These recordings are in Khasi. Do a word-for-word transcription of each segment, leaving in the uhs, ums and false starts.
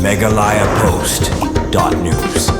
Meghalaya Post dot news.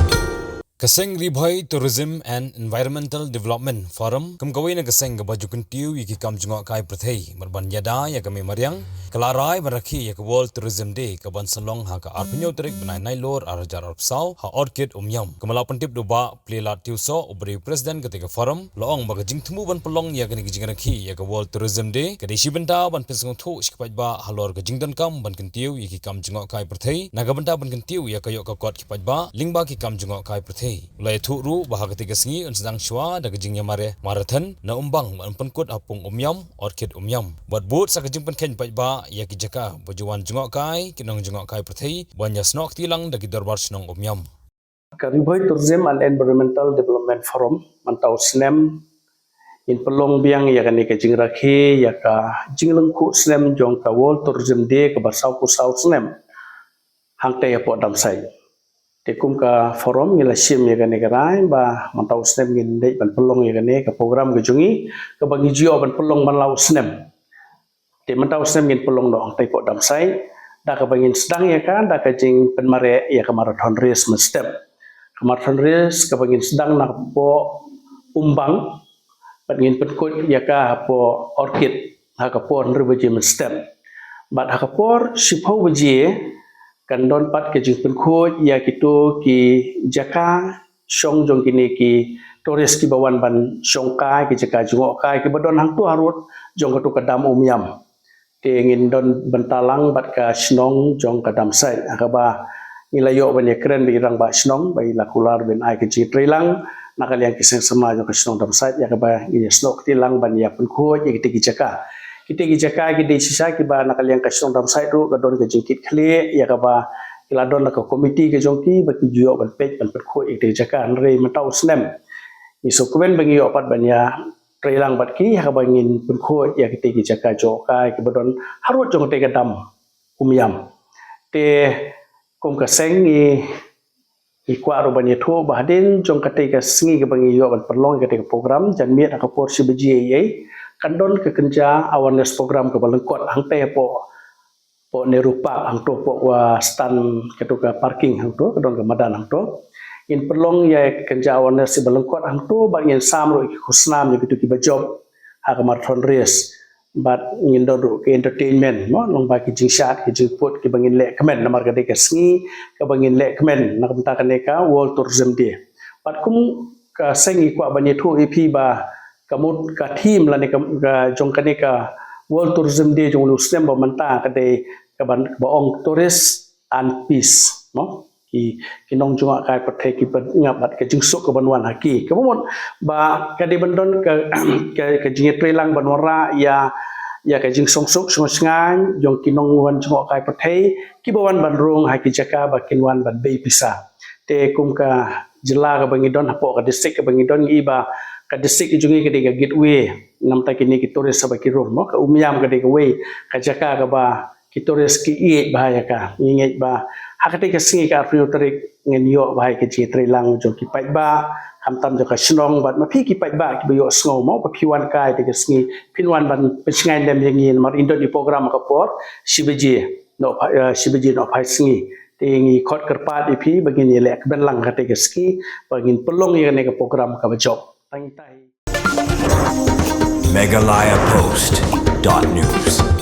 Ka seng Ri Bhoi Tourism and Environmental Development Forum, kum kawei na ka seng kaba ju kyntiew ïa ki kam jngohkai pyrthei bad ban ïada ïa ka mei mariang, ka la rai ban rakhe ïa ka World Tourism Day kaban sa long ha ka arphew tarik bnai Nailur arhajar arphew saw ha Orchid Umiam. Ka la pyntip da u Bah Plielad Tiewsoh, uba dei u President katei ka forum, la ong ba ka jingthmu ban pynlong ïa kane ka jingrakhe ïa ka World Tourism Day ka dei shi bynta ban pynsngewthuh sha ki paidbah halor ka jingdonkam ban kyntiew ïa ki kam jngohkai pyrthei na ka bynta ban kyntiew ïa ka ïoh ka kot ki paidbah lyngba ki kam jngohkai pyrthei. U la ïathuh ruh ba ha katei ka sngi un sdang shuwa da ka jingïamare marathon na Umbang ban pynkut ha pung Umiam, Orchid Umiam, bad bud sa ka jingpynkheiñ paidbah ïa ki jaka ba ju wan jngohkai ki nongjngohkai pyrthei ban ïasnoh kti lang da ki dorbar shnong Umiam. Ka Ri Bhoi Tourism and Environmental Development Forum mynta u snem ngin pynlong biang ïa kane ka jingrakhe ïa ka jinglyngkhuh snem jong ka World Tourism Day kaba saw phew saw snem hangtei hapoh Damsait. Te kum ka forum ngi la shim ïa kane ka rai ba mynta u snem ngin dei ban pynlong ïa kane ka program ka jong ngi kaba ngi ju ïoh ban pynlong man la u snem. Te mynta u snem ngin pynlong noh hangtei hapoh Damsait da kaba ngin sdang ïa ka da ka jingpynmareh ïa ka marathon race mynstep. Ka marathon race kaba ngin sdang na hapoh Umbang bad ngin pynkut ïa ka hapoh Orchid ha ka por hynriew baje mynstep. Bad ha ka por shiphew baje kan don pat ka jingpynkhuid ïa kito ki jaka shong jong kine ki tourist kiba wan ban shongkai, ki jaka jngohkai kiba don hangto harud jong kato ka dam Umiam. Te ngin don bynta lang bad ka shnong jong ka Damsait ha kaba ngi la ïoh ban ïakren bad i rangbah shnong ba i la kular ban ai ka jingtreilang na ka liang ki seng samla jong ka shnong Damsait ïa kaba ngin ïasnoh kti lang ban ïa pynkhuid ïa kitei ki jaka. Kitei ki jaka ki dei shisha kiba na ka liang ka shnong Damsait ruh ka don ka jingkitkhlieh ïa kaba ki la don la ka komiti ka jong ki ba ki ju ïoh ban peit ban pynkhuid ïa kitei ki jaka. Hynrei mynta u snem ngi sngewkmen ba ngi ïoh pat ban ïa treilang bad ki ha kaba ngin pynkhuid ïa kitei ki jaka jngohkai kiba don harud jong katei ka dam Umiam. Te kum ka seng ngi, ngi kwah ruh ban ïathuh ba hadien jong katei ka sngi kaba ngi ïoh ban pynlong katei ka program, janmiet ha ka por shi baje eiei kan don ka kynja awareness program kaba lyngkot hangtei hapoh, hapoh Nehru Park hangto hapoh wa stand kato ka parking hangto ka don ka madan hangto. Ngin pynlong ïa ka kynja awareness ba lyngkot hangto bad ngin sam ruh ïa ki khusnam ïa kito kiba jop ha ka marathon race. Bad ngin don ruh ka entertainment mo, long ba ki jingshad ki jingput kiba ngin leh kmen namar ka dei ka sngi kaba ngin leh kmen na ka bynta kane ka World Tourism Day. Bad kum ka seng ngi kwah ban ïathuh ïa phi ba ka mut ka theme lane ka, ka jong kane ka World Tourism Day jong u snem ba mynta ka dei kaba, kaba ong Tourist and Peace mo. Ki, ki nongjngohkai pyrthei kiba ngap bad ka jingsuk kaban wan ha ki. Kaba mut ba ka dei ban don ka, ka, ka jingïatreilang ban wanrah ïa, ïa ka jingsuk suk sngewsngain jong ki nongwan jngohkai pyrthei kiba wan ban rung ha ki jaka ba kin wan ban bei pisa. Te kum ka jylla kaba ngi don hapoh ka district kaba ngi don ngi i ba ka district jong ngi ka dei ka gateway namar kine ki tourist ba ki rung mo, ka Umiam ka dei kawei ka jaka kaba ki tourist ki ïeit bha ïa ka. Ngi ngeit ba ha katei ka sngi ka arphew tarik ngin ïoh bha ïa ka jingtreilang jong ki paidbah khamtam jong ka shnong bad ma phi ki paidbah kiba ïohsngew mo ba phi wan kai katei ka sngi phin wan ban pynshngaiñ lem ïa ngi namar in don i program ka por shi baje noh, eh, shi baje noh phai sngi. Te ngi khot kyrpad ïa phi ba ngin ïaleh kmen lang katei ka sngi ba ngin pynlong ïa kane ka program kaba jop. Tang ita hi. Meghalaya Post dot news.